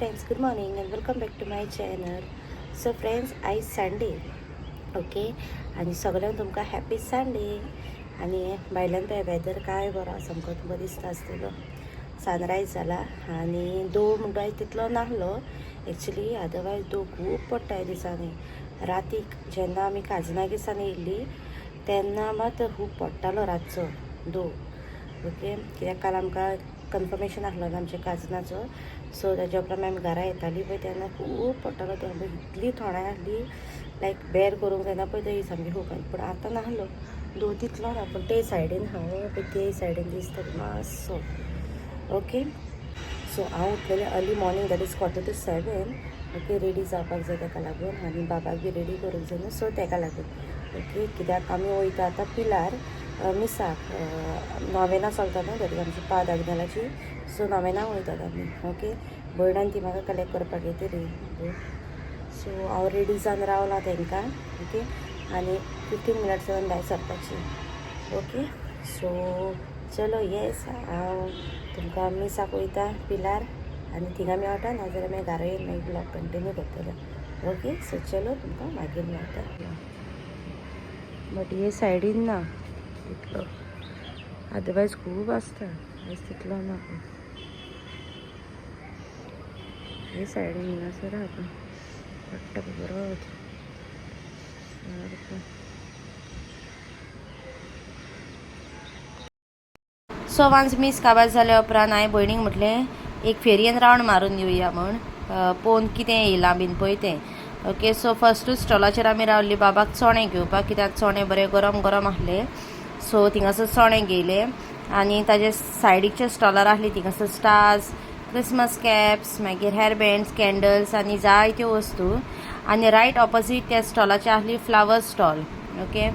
Friends, good morning and welcome back to my channel. So friends, आयज Sunday, okay, आनी सगळ्यांक तुमकां happy Sunday. आनी भायल्यान पळय वेदर काय बरो आसा, सामको तुमकां दिसता आसतलो. सनरायज जाला आनी दो म्हणटा आयज तितलो नाहलो एक्चुली, अदरवायज दो खूब पडटा ह्या दिसांनी. रातीक जेन्ना आमी काजना दिसांनी येयल्ली तेन्ना मात खूब पडटालो रातचो दो, ओके. कित्याक काल आमकां कन्फर्मेशन आहलो ना आमच्या काजनाचो, सो ताच्या उपरांत आमी घरा येताली पळय तेन्ना खूब पडटालो. तेन्ना इतली थोंडाय आहली, लायक बेर करूंक जायना पळय, ते सामकी खूब. पूण आतां नाहलो दो तितलो ना, पूण ते सायडीन हांव पळय ते सायडीन दिसता मातसो, ओके. सो हांव उठलेलें early morning, that is 6:45, okay. Ready जावपाक जाय तेका लागून आनी बाबाक बी रेडी करूंक जाय न्हू, सो तेका लागून, ओके. कित्याक आमी वयता आतां पिलार मिसाक, नोवेना चलता न्हू, that is आमची पाद आग्नेलाची, सो नोवेना वयतात आमी, ओके. भयणान ती म्हाका कलेक्ट करपाक येतली, सो हांव रेडी जावन रावलां तांकां, ओके. आनी 15 मिनट्सान भायर सरपाची, ओके. सो चलो येस, हांव तुमकां मिसाक वयता पिलार आनी थिंगा मेळटा, नाजाल्यार मागीर घरा येवन मागीर ब्लॉग कंटिन्यू करतलें, ओके. सो चलो तुमकां मागीर मेळटा. बट हे सायडीन ना तितलो, अदरवायज खूब आसता, आयज तितलो ना. हे सायडीन हिंगासर आहा पडटा बरो सारको. सो वन्स मीस काबार जाल्या उपरांत हांवें भयणीक म्हटलें एक फेरयेन रावंड मारून येवया म्हूण, पळोवन कितें येयलां बीन पळय तें, ओके. सो फस्टूच स्टॉलाचेर आमी रावली बाबाक चणे घेवपाक, कित्याक चणे बरे गरम गरम आहले, सो थिंगासर चणे घेयले. आनी ताजे सायडीकच्या स्टॉलार आहली थिंगासर स्टार्स, क्रिसमस कॅप्स, मागीर हेअर बँड्स, कॅन्डल्स आनी जायत्यो वस्तू. आनी रायट ऑपोजीट त्या स्टॉलाचेर आहली flowers stall, okay.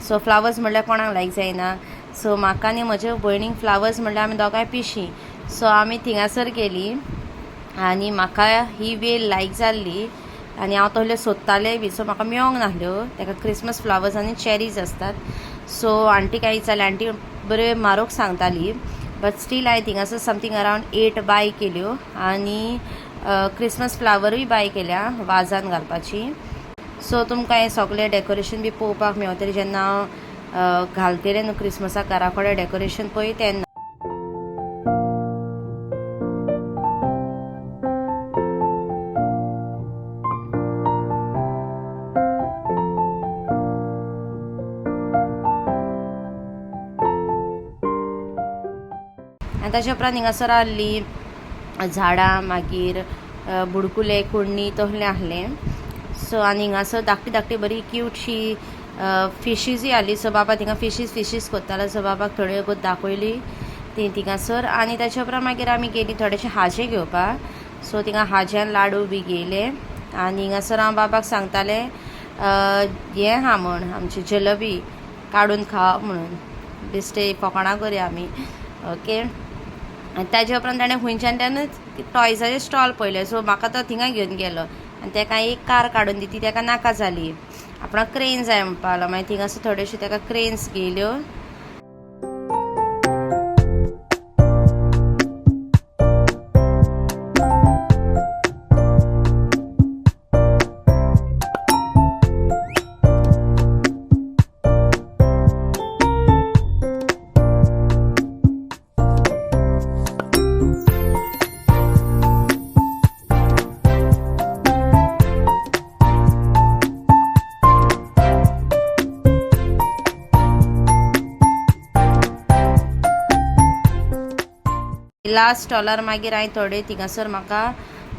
So flowers म्हणल्यार कोणाक लायक जायना, सो म्हाका आनी म्हज्या भयणीक फ्लावर्स म्हणल्यार आमी दोगांय पिशीं. सो आमी थिंगासर गेलीं आनी म्हाका ही वेल लायक जाल्ली आनी हांव तसल्यो सोदतालें बी, सो म्हाका मेळोंक नासल्यो. ताका क्रिसमस फ्लावर्स आनी चेरीज आसतात. सो आंटी काय विचारलें, आंटी बऱ्यो म्हारोग सांगताली, बट स्टील हांवें थिंगासर समथींग अरावंड 8 बाय केल्यो आनी क्रिसमस फ्लावरूय बाय केल्या वाजान घालपाची. सो तुमकां हें सगळें डेकोरेशन बी पळोवपाक मेवतलें जेन्ना हांव घालतलें न्हू क्रिसमसाक घरा कडेन डेकोरेशन पळय तेन्ना. आनी ताच्या उपरांत हिंगासर आहली झाडां, मागीर बुडकुले, कुडणी तसलें आहलें. सो आनी हिंगासर धाकटी धाकटी बरी क्यूटशी फिशीजूय आहली. सो बाबा थिंगा फिशीस फिशीस कोत्तालो, सो बाबाक थोड्यो गोत दाखयली ती थिंगासर. आनी ताच्या उपरांत मागीर आमी गेली थोडेशे हाजे घेवपाक, सो थिंगा हाज्यान लाडू बी घेयले. आनी हिंगासर हांव बाबाक सांगतालें हें आहा म्हूण आमची जलेबी काडून खावप म्हणून, बेश्टे फकाणां करया आमी, ओके. आनी ताच्या उपरांत ताणें खंयच्यान त्यानूच टॉयजाचें स्टॉल पळयलें, सो म्हाका तो थिंगा घेवन गेलो आनी ताका एक कार काडून दी, ती ताका नाका जाली, आपणाक क्रेन जाय म्हणपा लागलो. मागीर थिंगासर थोड्योश्यो ताका क्रेन्स घेयल्यो. लास्ट स्टॉलार मागीर हांवें थोडे थिंगासर म्हाका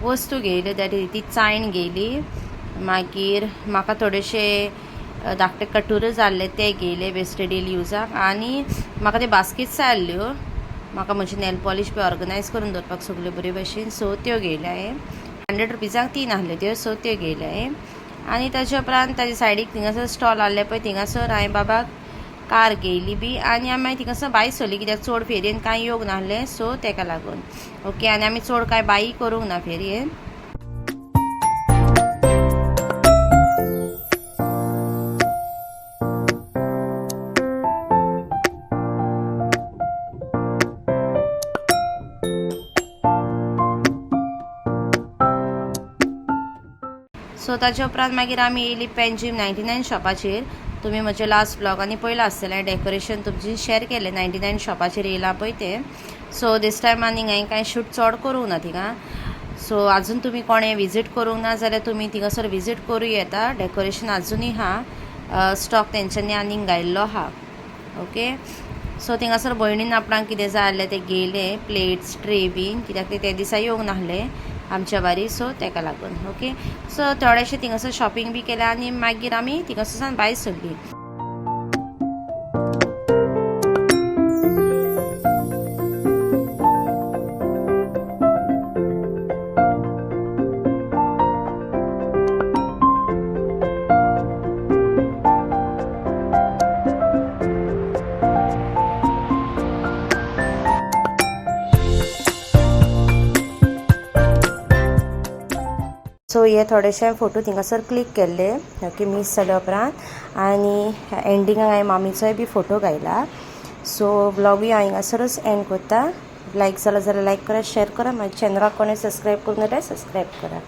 वस्तू घेयल्यो, that is ती चायण घेयली, मागीर म्हाका थोडेशे धाकटे कटोऱ्यो जाल्ले ते घेयले बेश्टे डेली युजाक. आनी म्हाका ते बास्केट्स जाय आसल्यो, म्हाका म्हजी नेल पॉलिश बी ऑर्गनायज करून दवरपाक सगल्यो बरे भशेन, सो त्यो घेयल्यो हांवें. 100 रुपीजाक 3 आहल्यो त्यो, सो त्यो घेयल्यो हांवें. आनी ताच्या उपरांत ताच्या सायडीक थिंगासर स्टॉल आहले पळय थिंगासर हांवें बाबाक कार घेयली बी आनी आमी मागीर थिंगासर भायर सरली, कित्याक चड फेरयेन कांय येवंक नासलें, सो तेका लागून, ओके. आनी आमी चड कांय बाई करूंक ना फेरयेन. सो ताच्या उपरांत मागीर आमी येयली पेंजीम 99 शॉपाचेर. तुमी म्हज्या लास्ट ब्लॉगांनी पळयलां आसतलें, डेकोरेशन तुमची शेअर केलें 99 शॉपाचेर येयलां पळय तें. सो दीस टायम आनी हांवें कांय शूट चड करूंक ना थिंगा. सो अजून तुमी कोणें विजीट करूंक ना जाल्यार तुमी थिंगासर विजीट करूं येता. डेकोरेशन अजुनूय आहा, स्टॉक तेंच्यांनी आनीक घायल्लो आहा. ओके, सो थिंगासर भयणीन आपणाक कितें जाय जाल्यार तें घेयलें, प्लेट्स ट्रे बीन, कित्याक ते त्या दिसा येवंक नासले आमच्या बारी, सो तेका लागून. ओके, सो थोडेशें थिंगासर शॉपिंग बी केलें आनी मागीर आमी थिंगासरसान भायर सरलीं. सो हे थोडेशे फोटो थिंगासर क्लिक केल्ले. ओके, मीस जाल्या उपरांत आनी एंडिंगाक हांवें मामीचोय बी फोटो घायला. सो व्लॉगूय हांव हिंगासरूच एंड करता. लायक जाला जाल्यार लायक करा, शेअर करा. म्हाज्या चॅनलाक कोणें सबस्क्रायब करूंक जाल्यार सबस्क्रायब करा.